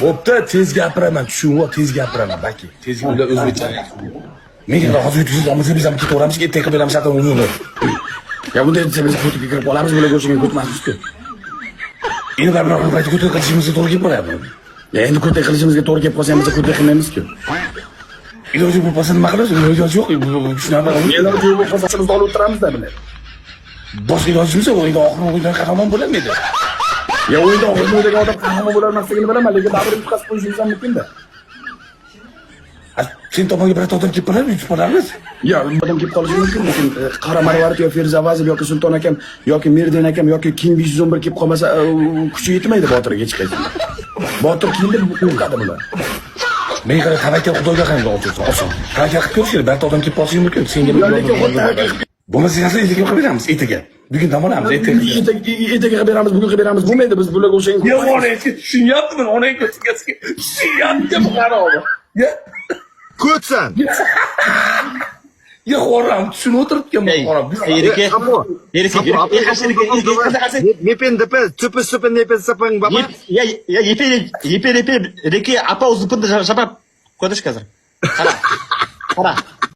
Bo'pti, tez gapiraman, tushunib, tez gapiraman, Baki. Tez ular o'zbekcha. Menga hozir yutqizib olmasa, biz ham ketaveramiz, ertaga qilib beramiz shartini uni. Ya bunday desa, biz ko'tga kirib qolamiz, bularga o'xshagan ko'tmasmiz-ku. Endi baribir bir payt ko'tak qilishimizga to'g'ri kelib qolyapti. Ya endi ko'tak qilishimizga to'g'ri kelib qolsa ham, biz ko'tak qilmaymiz-ku. Iloji bo'lib qolsa nima qilamiz? Iloji yo'q, shunaqa. Iloji yo'q bo'lsa, biz olib o'tiramiz-da bular. Boshqa ilojimiz yo'q, o'yinda oxirgi o'yinda qahramon bo'lolmaydi. Ya o'yinda oxirgi o'ynagan odam qahramon bo'lolmasligini bilaman, lekin baribir yutqazib qo'yishimiz ham mumkin-da. Sen tomonga birorta odam kelib qolarmi, yutib qolarmiz. Ya odam kelib qolishi mumkin, lekin Qora Marvarid yo Feruza Avazov yoki Sulton akam yoki Merden akam yoki King 511 kelib qolmasa, kuchi yetmaydi Botirga hech qaysi. Botir keldi, qo'rqadi bular. Men qara, tavakkal Xudoga ham oson. Oson. Tavakkal qilib ko'rish kerak. Birorta odam kelib qolishi mumkin. Senga Ya lekin xuddi tavakkal qilib bo'lmasa yaxshi, ertaga qilib beramiz, ertaga. Bugun dam olamiz, ertaga. Ertaga qilib beramiz, bugun qilib beramiz bo'lmaydi, biz bularga o'xshagan. Ya onang tushunyaptimi? Onang ko'ziga tushunyapti bu haromi. Ya Ko'tsan. ya xo'ram tushunib o'tiribdi bu xo'ram. Erike. Sapo. Erike. Непен депе, цупы супы непен сапың баба. Ya ya yepe yepe yepe reke apa uzupindi shabab ko'rish hozir. Qara. Qara.